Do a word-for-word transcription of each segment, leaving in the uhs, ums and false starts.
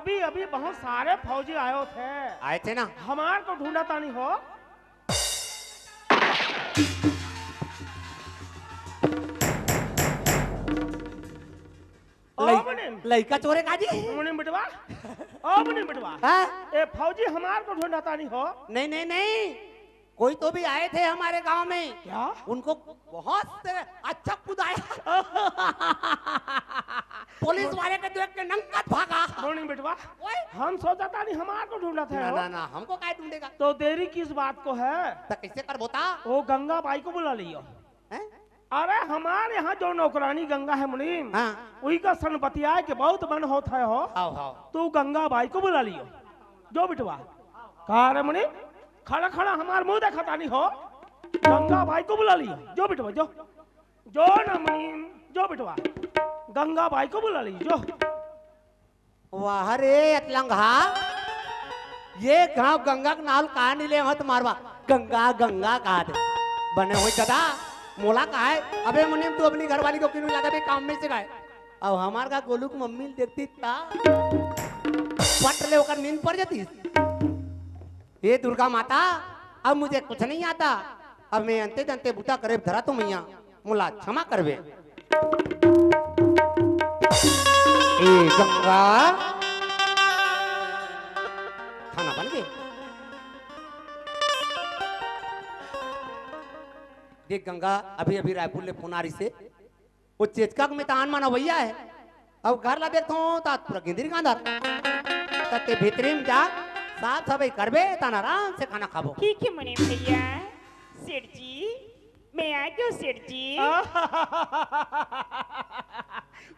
अभी अभी बहुत सारे फौजी आयो थे। आए थे ना? हमार को ढूंढा तानी हो। ओ लइ-, मुनीम। लइका चोरे का जी? मुनीम बेटवा, ओ मुनीम बेटवा। हाँ? ए फौजी हमार को ढूंढा तानी हो। नहीं, नहीं, नहीं, कोई तो भी आए थे हमारे गांव में। क्या? उनको बहुत अच्छा कुदाया। पुलिस वाले के देख के नंगत भागा। मुनीम बेटवा, ओए। हम सोचा तानी हमार को ढूंढा था ना, हो। ना, ना, हमको काय ढूंढेगा? तो देरी किस बात को है? तो कैसे कर बोता? वो गंगा बाई को बुला लियो। हैं? अरे हमारे यहाँ जो नौकरानी गंगा है मुनीम, हाँ। उही का सन बतियाए के बहुत मन होत है हो। हाव, हाव। तू गंगा बाई को बुला लियो। जो बिटवा। का रे मुनीम? खड़ा खड़ा हमार मुंह देखा तानी हो। गंगा बाई को बुला लियो। जो बिटवा, जो। जो ना मुनीम, जो बिटवा। गंगा बाई को बुला लियो, जो। वाह रे अतलंगा, ये गांव गंगा के नाव का नी ले हो तुम्हार बा, गंगा गंगा कहा थे। बने हो दादा, मोला कहा है, अबे मुनीम तू अपनी घरवाली को क्यों लगा बे काम में से गाय। अब हमार का गोलू की मम्मी देखती ता, पट ले ओकर नींद पड़ जाती। हे दुर्गा माता, अब मुझे कुछ नहीं आता, अब मैं अंते जंते बूता करे धरा तो मैया, मोला क्षमा करबे। ए गंगा, खाना बन गे? देख गंगा, अभी अभी रायपुर ले फोन आ रही से, वो चेचका के मितान मन अवैया है। अब घर ला देखथों, तात पूरा गिंदरी गांदर। त ते भीतरी में जा, साफ सफाई करबे, तन आराम से खाना खाबो। ठीक है मुनीम भैया। सेठ जी, मैं आ गयो सेठ जी।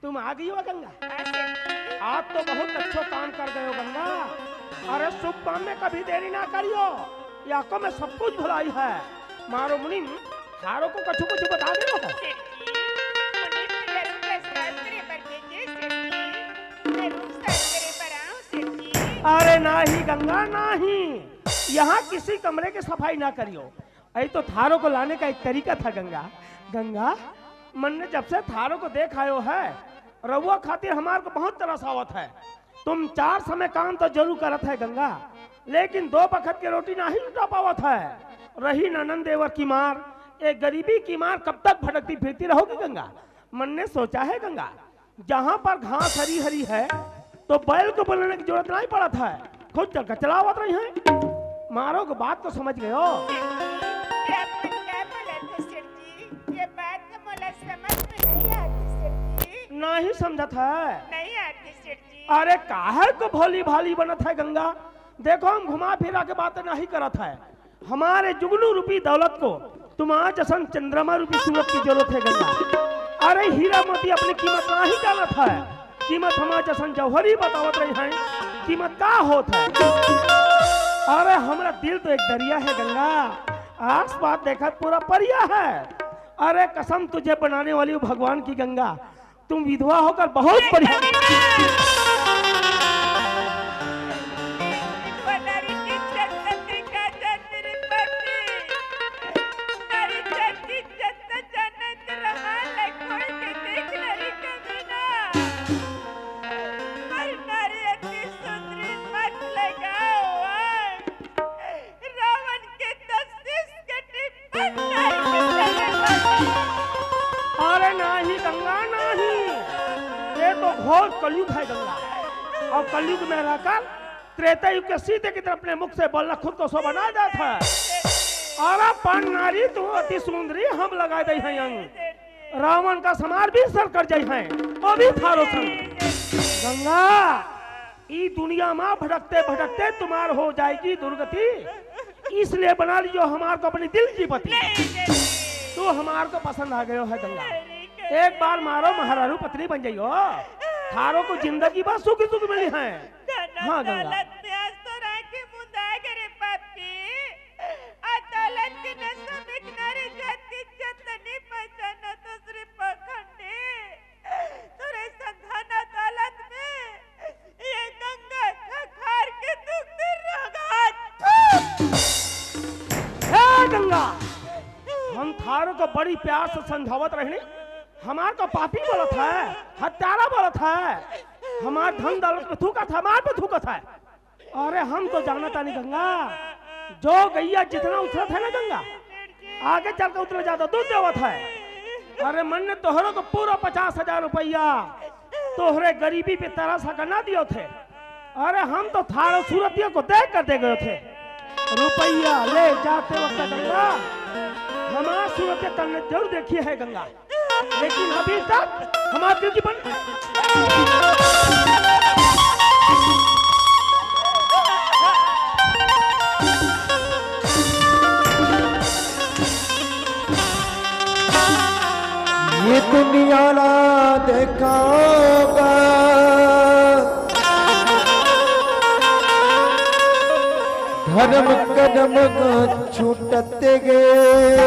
तुम आ गई हो गंगा? हाँ सेठ जी। आज तो बहुत अच्छो काम कर गयो गंगा। अरे शुभ काम में कभी देरी ना करियो, याको में सब कुछ भलाई है। मारो मुनीम, थारो को कछु कछु बता दे हो। सेठ जी, मुनीम भैया रूम का साफ करे बर भेजे सेठ जी। मैं रूम साफ करे बर आऊं सेठ जी। अरे नाही गंगा नाही, यहाँ किसी कमरे की सफाई ना करियो। अई तो थारो को लाने का एक तरीका था गंगा। गंगा, मन ने जब से थारो को देख आयो है, रउआ खातिर हमार को बहुत तरस आवत है। तुम चार समय काम तो जरूर करत है गंगा, लेकिन दो बखत के रोटी नाही जुटा पावत है। रही ननन देवर की मार, ए गरीबी की मार कब तक भटकती फिरती रहोगी गंगा? मन ने सोचा है गंगा, जहाँ पर घास हरी हरी है, तो बैल को बुलाने की जरूरत नहीं पड़त है, खुद चल के चलावत रही है। मारो को बात तो समझ गयो। ये अपन क्या बोला थे सेठ जी? ये बात तो मोला समझ में नहीं आती सेठ जी। नहीं समझत है? नहीं आती सेठ जी। अरे काहे को भोली भाली बनत है गंगा? देखो हम घुमा फिरा के बातें नहीं करत है। हमारे जुगनू रूपी दौलत को तुम्हार जसन चंद्रमा रूपी सूरत की जरूरत है गंगा। अरे हीरा मोती अपनी कीमत नाही जानत है, कीमत हमार जसन जौहरी बतावत रही है, कीमत का होत है। अरे हमरा दिल तो एक दरिया है गंगा, आस पास देखा पूरा परिया है। अरे कसम तुझे बनाने वाली हूँ भगवान की गंगा, तुम विधवा होकर बहुत बढ़िया। रावण के दस शीश के टिप्पण नहीं मिलेगा। अरे नाही गंगा नाही, ये तो घोर कलयुग है गंगा। और कलयुग में रहकर त्रेता युग के सीते की तरह अपने मुख से बोलना खुद को शोभा ना जाता है। अरे पान नारी तू अति सुंदरी हम लगा दे हैं अंग। रावण का समार भी सर कर जाई है, वो भी थारो संग। गंगा ई दुनिया मा भटकते भटकते तुम्हार हो जाएगी दुर्गति, इसलिए बना लियो हमार को अपनी दिल की पति। तू हमार को पसंद आ गयो है गंगा, एक बार मारो महारारू पत्नी बन जाइयो, थारो को जिंदगी भर सुख ही सुख मिली है। हाँ गंगा। दौलत में आज तो राखी मुंदा करे पापी, आ दौलत के नशा में एक नारी जात की इज्जत नहीं पहचाना दूसरी पाखंडी। तोरे संधाना दौलत में ये गंगा खखार के दुख दे रगा। हे गंगा, हम थारो को बड़ी प्यार से समझावत रहनी, हमार को पापी बोलत है, हत्यारा बोलत है। हमार धन दौलत पे थूकत है, हमार पे थूकत है। अरे हम तो जानत तानी गंगा, जो गैया जितना उथलत है ना गंगा, आगे चल के उतना ज्यादा दूध देवत है। अरे मन ने तोहरो को पूरा पचास हजार रुपया तोहरे गरीबी पे तरस के ना दियो थे। अरे हम तो थारो सूरतिया को देख कर दे गयो थे। रुपया ले जाते वक्त गंगा, हमार सूरतिया तन्ने जरूर देखी है गंगा, लेकिन अभी तक हमार दिल की बन ये दुनिया ला देखा होगा, धर्म कर्म को छूटते गए,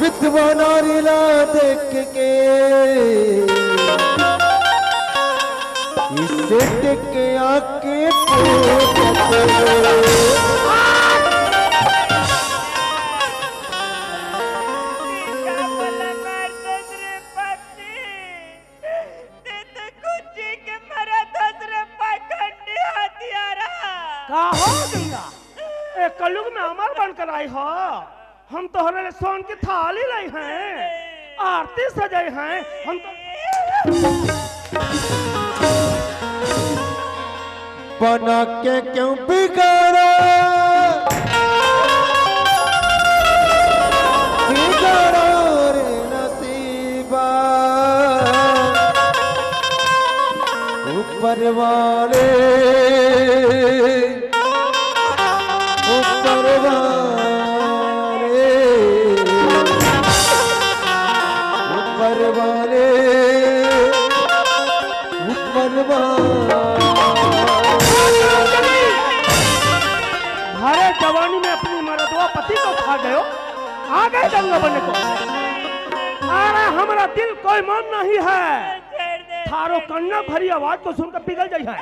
विधवा नारी ला देख के इसे देख के आके पूछते गए। का बोला मार दस रे पक्षी, ते तो खुद जी के मरा दस रे पाखंडी हत्यारा। का हो गंगा? ए कलयुग में अमर बनकर आई हो। हम तोहरे लिए सोन की थाली लाई हैं, आरती सजाई हैं। हम तो बना के क्यों बिगाड़ा, बिगाड़ा रे नसीबा। ऊपर वाले, ऊपर वाले, ऊपर वाले, ऊपर वाले। भरे जवानी में अपनी मरदवा पति को खा गयो, आ गए गंगा बने को। अरे हमरा दिल कोई मन नहीं है। थारो कन्ना भरी आवाज को सुनकर पिघल जाई है।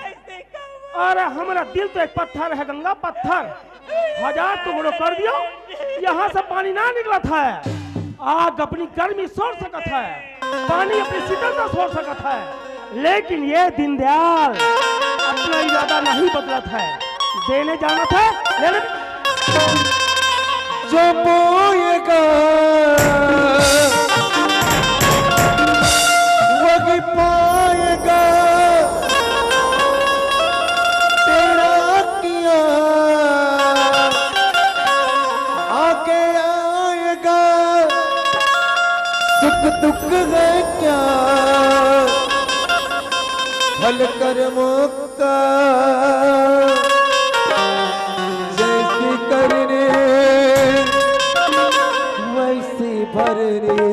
अरे हमरा दिल तो एक पत्थर है गंगा, पत्थर। हजार टुकड़ों कर दियो, यहाँ से पानी ना निकलत है। आग अपनी गर्मी छोड़ सकत है, पानी अपनी शीतलता छोड़ सकत है, लेकिन ये दीनदयाल अपना इरादा नहीं बदलत है। देने जाना था, लेने जो बोएगा, वही पाएगा। तेरा किया आगे आएगा। सुख दुख है क्या, फल कर्मों का। जैसी करनी वैसी भरनी,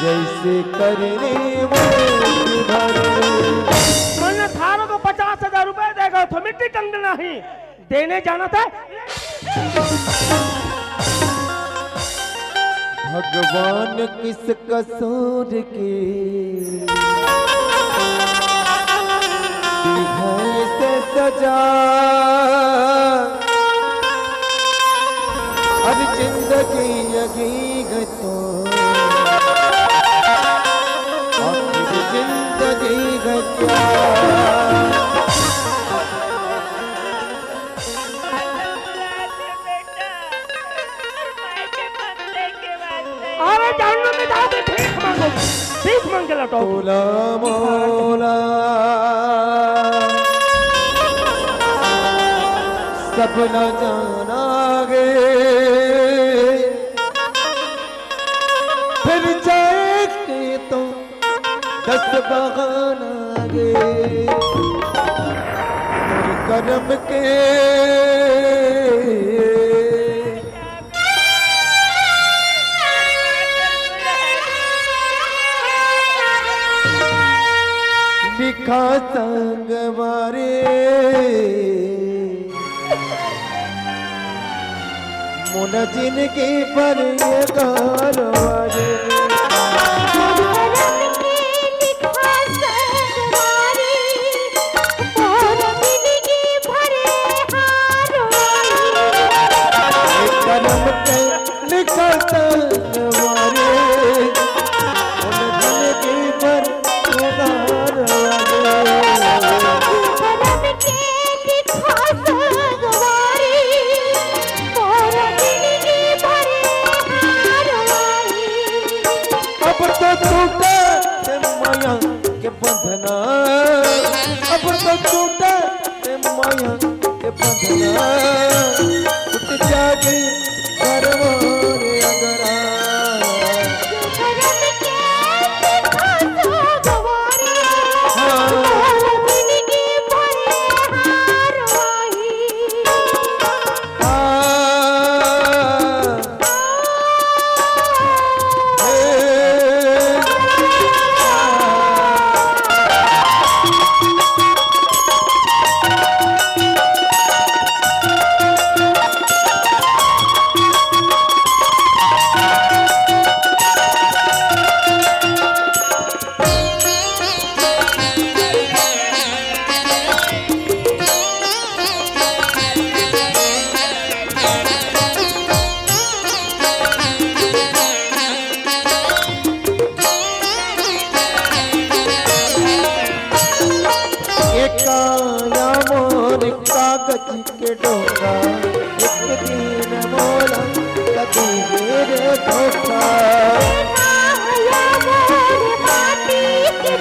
जैसी करनी वैसी भरनी। मन थारो को पचास हजार रुपए देगा तो मिट्टी कंगना ही देने जाना था। भगवान किस कसूर की दी है इसे सजा। अब जिंदगी यही है तो आखिर जिंदगी है क्या? अरे जानना में जाओ तो भीख मांगो, भीख मांग के लौटो। तोला मोला सपना जाना गे, फिर जाए के तो दस बहाना गे। करम के लिखा संगवारी। मोला जिनगी भर ये गारवारी। करम के लिखा संगवारी। अब तो टूटे ते माया के बंधना, टूट जागे घर मोर अंगना। एकाया मोर कागज के डोंगा, एक दिन मोला कदी रे धोखा। एकाया मोर माटी के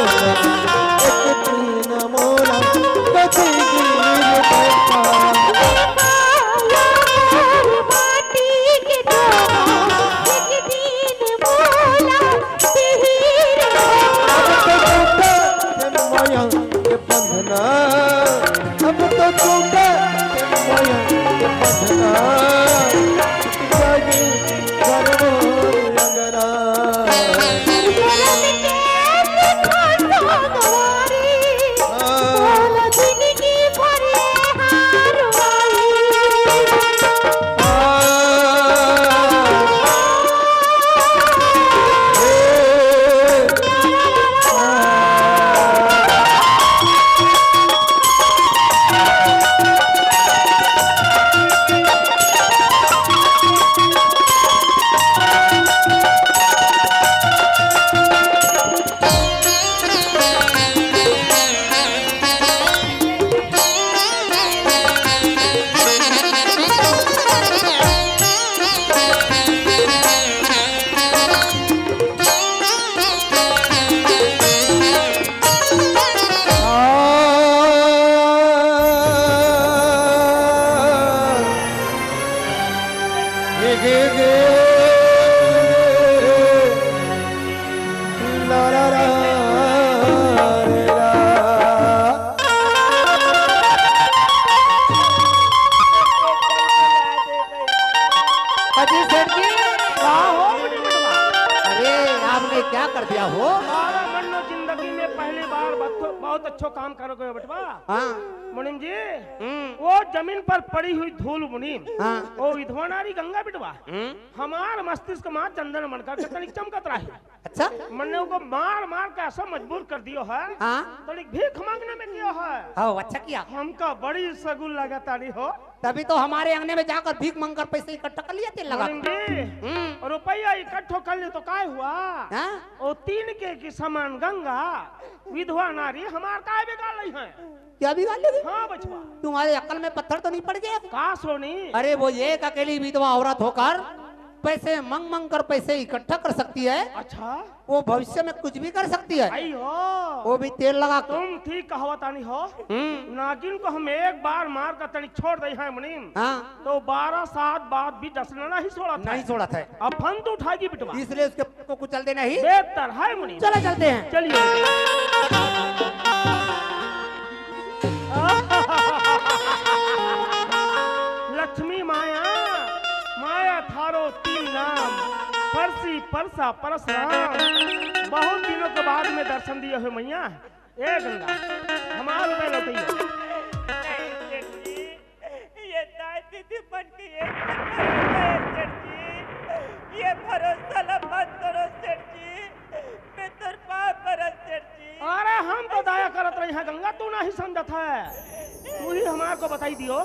डोंगा, एक दिन मोला कदी रे धोखा। अब तो टूटे माया के बंधना, टूट जाए घर मोर अंगना। अजी सेठ जी, का हो बड़े बड़वा? अरे, आपने क्या कर दिया हो? बारह महीनों जिंदगी में पहली बार बत-, बहुत अच्छो काम कर गयो बेटवा। हाँ। मुनीम जी, हम्म। वो जमीन पर पड़ी हुई धूल मुनीम, हाँ। वो विधवा नारी गंगा बेटवा, हम्म। हमार मस्तिष्क मा चंदन मनका के तनिक चमकत रही। अच्छा? मन्ने ओको मार मार के ऐसा मजबूर कर दियो है। हाँ। तनिक भीख मांगने में दियो है। हाँ, अच्छा किया। हमका बड़ी सगुन लगा तारी हो। तभी तो हमारे अंगने में जाकर भीख मांगकर पैसे इकट्ठा कर लिया तेल लगा। मुनीम जी, हम्म। रुपया इकट्ठो कर ले तो काय हुआ? हाँ? ओ तीन के की समान गंगा, विधवा नारी हमार काय बिगाड़ रही है? क्या बिगाड़ लेगी? हाँ बचवा। तुम्हारे अकल में पत्थर तो नहीं पड़ गया? का सोनी? अरे वो एक अकेली विधवा औरत होकर पैसे मंग मंग कर पैसे इकट्ठा कर सकती है। अच्छा। वो भविष्य में कुछ भी कर सकती है। आई हो। वो भी तेल लगा के। तुम ठीक कहवतानी हो। हम्म। नागिन को हम एक बार मार कर तनिक छोड़ दे हैं मुनीम। हाँ। तो बारह सात बात भी डसना नहीं छोड़ा था। नहीं छोड़ा था। अब फन तो उठाएगी बिटवा। इसलिए उसके को कुचल देना ही बेहतर है मुनीम। चलो चलते हैं। चलिए। लक्ष्मी माया, माया थारो तीन नाम, परसी, परसा, परसराम। बहुत दिनों के बाद में दर्शन दिए हो मैया। ए गंगा, हमार रुपए लौटइयो। ये दाई दीदी मन के ये सेठ जी, ये भरोसा ला मत तोड़ो सेठ जी, मैं तोर पाँव परत सेठ जी। अरे हम तो दया करत रही हैं गंगा, तू नहीं समझत है। तू ही हमार को बताई दियो,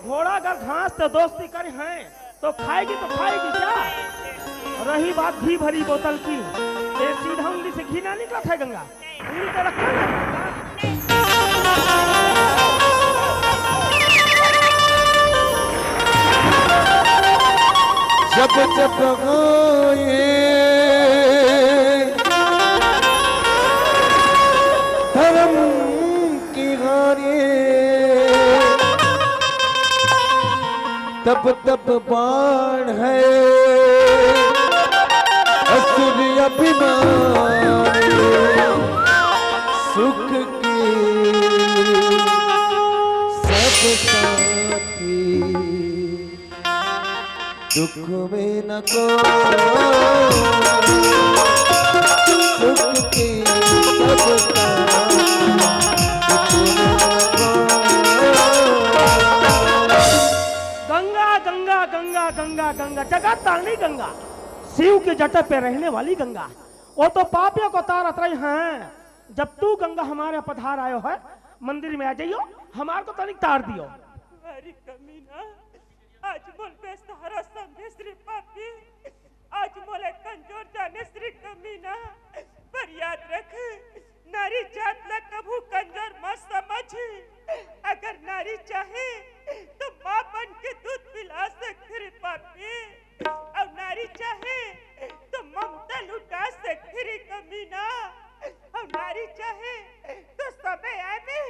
घोड़ा अगर घास से दोस्ती करे हैं तो खाएगी तो खाएगी क्या? रही बात घी भरी बोतल की, ये सीधा उंगली से घी ना निकलत है गंगा। उंगली तो रखा ना। जब जब गाए धर्म की गाने, तब तब बाण है असुर अभिमानी। सुख की सब साथी, दुख में न को, सुख की सब साथी, दुख में न को। गंगा, गंगा, गंगा, गंगा, गंगा, जगत तारणी गंगा, शिव के जटा पे रहने वाली गंगा, वो तो पापियों को तारत रही हैं। जब तू गंगा हमारे पधार आयो है, मंदिर में आ जाइयो, हमार को तनिक तार दियो। अरे कमीना, आज मोल बेसहारा समझेस रे पापी, आज मोला कमजोर जानेस रे कमीना। पर याद रख, नारी जात ला कभू कमजोर मत समझ। अगर नारी चाहे तो माँ बन के दूध पिला सकथे रे पापी, अउ नारी चाहे तो ममता लुटा सकथे रे कमीना। अउ नारी चाहे तो समय आए में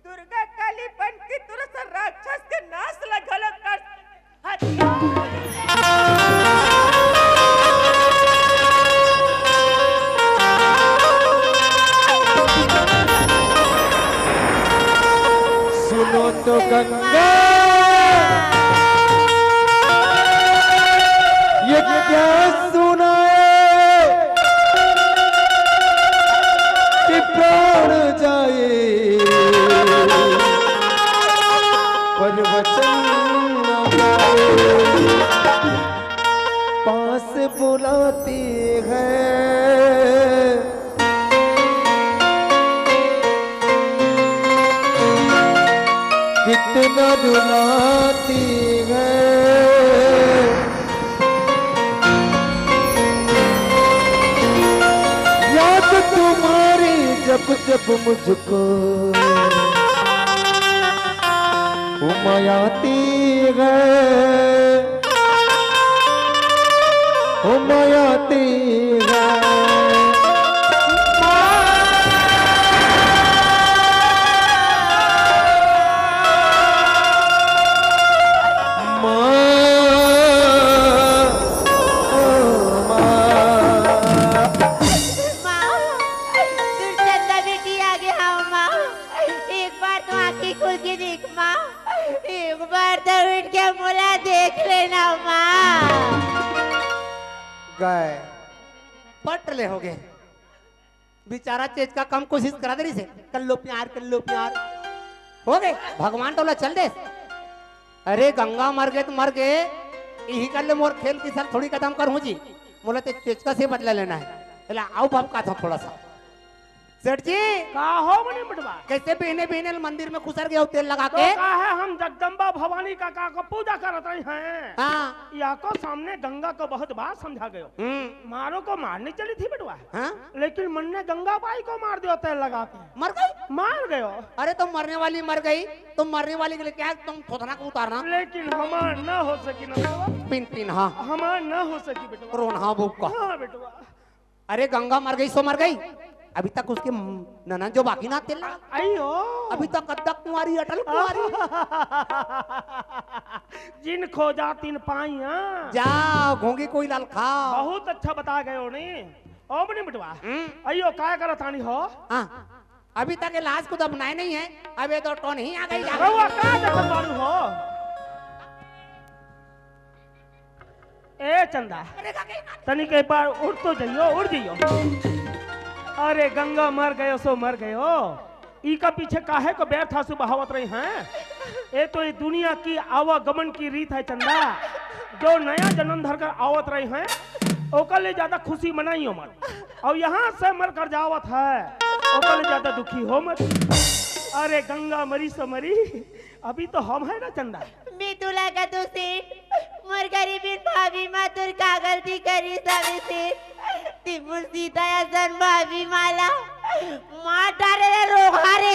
दुर्गा काली बन के तुरंत राक्षस के नाश ला घलो कर सकथे। सुनो तो गंगा, ये क्या सुनाए कि प्राण जाए, पर वचन न जाए। पास बुलाती है, कितना रुलाती है। याद तुम्हारी जब जब मुझको उमा आती है, उमा आती है। माँ, ओ माँ। माँ, दुर्चंदा बेटी आ गया, माँ। एक बार तो आँखें खोल के देख, माँ। एक बार तो उठ के मोला देख लेना, माँ। गए, पट ले हो गए। बेचारा चेचका कम कोशिश करा दे रही से, कर लो प्यार, कर लो प्यार। हो गए, भगवान टोला चल दे। अरे गंगा मर गए तो मर गए, यही कर ले, मोर खेल की सर थोड़ी खत्म कर हूँ जी। मोला ते चेचका से बदला लेना है। चला, आओ बाप का था थोड़ा सा। सेठ जी। का हो मनी बटवा? कैसे बहने बहने मंदिर में खुसर गए हो तेल लगा तो के? का है, हम जगदम्बा भवानी का, का को पूजा करत रही हैं। हाँ। या को सामने गंगा को बहुत बार समझा गयो। हम्म। मारो को मारने चली थी बटवा। हाँ? लेकिन मन ने गंगा बाई को मार दियो तेल लगा के। मर गई? मार गयो। अरे तो मरने वाली मर गई, तो मरने वाली के लिए क्या तुम थोथना को उतारना? लेकिन हमार ना हो सकी ना बेटवा। पिन पिन हाँ। हमार ना हो सकी बेटवा। रोन हाँ बुक का। हाँ बेटवा। अरे गंगा मर गई सो मर गई, अभी तक उसके ननद जो बाकी ना तेल लगा। आई हो। अभी तक कद्दक कुंवारी, अटल कुंवारी। जिन खोजा तिन पाई, हाँ। जा घोंगी कोई लाल खा। बहुत अच्छा बता गए हो नी। ओ मनी बटवा। हम्म। अयो काय करत आनी हो? हाँ। अभी तक ये लाश को दफनाए नहीं है, अब ये तो टोन ही आ गई जा। रउआ का देखत बारू हो? ए चंदा, अरे का कही बात? तनिक एक बार उठ तो जइयो, उठ जइयो। अरे गंगा मर गयो सो मर गयो, ई का पीछे काहे को व्यर्थ आंसू बहावत रही हैं? ये तो ये दुनिया की आवागमन की रीत है चंदा। जो नया जन्म धर कर आवत रही हैं, ओकर ले ज्यादा खुशी मनाइयो मत। और यहाँ से मर कर जावत है, ओकर ले ज्यादा दुखी हो मत। अरे गंगा मरी सो मरी, अभी तो हम है ना चंदा। मैं तुला का तो सेठ, मोर गरीबीन भाभी मा तोर का गलती करी सावे सेठ? तिमुर सीता असन भाभी माला मार डारे रे रोगहा रे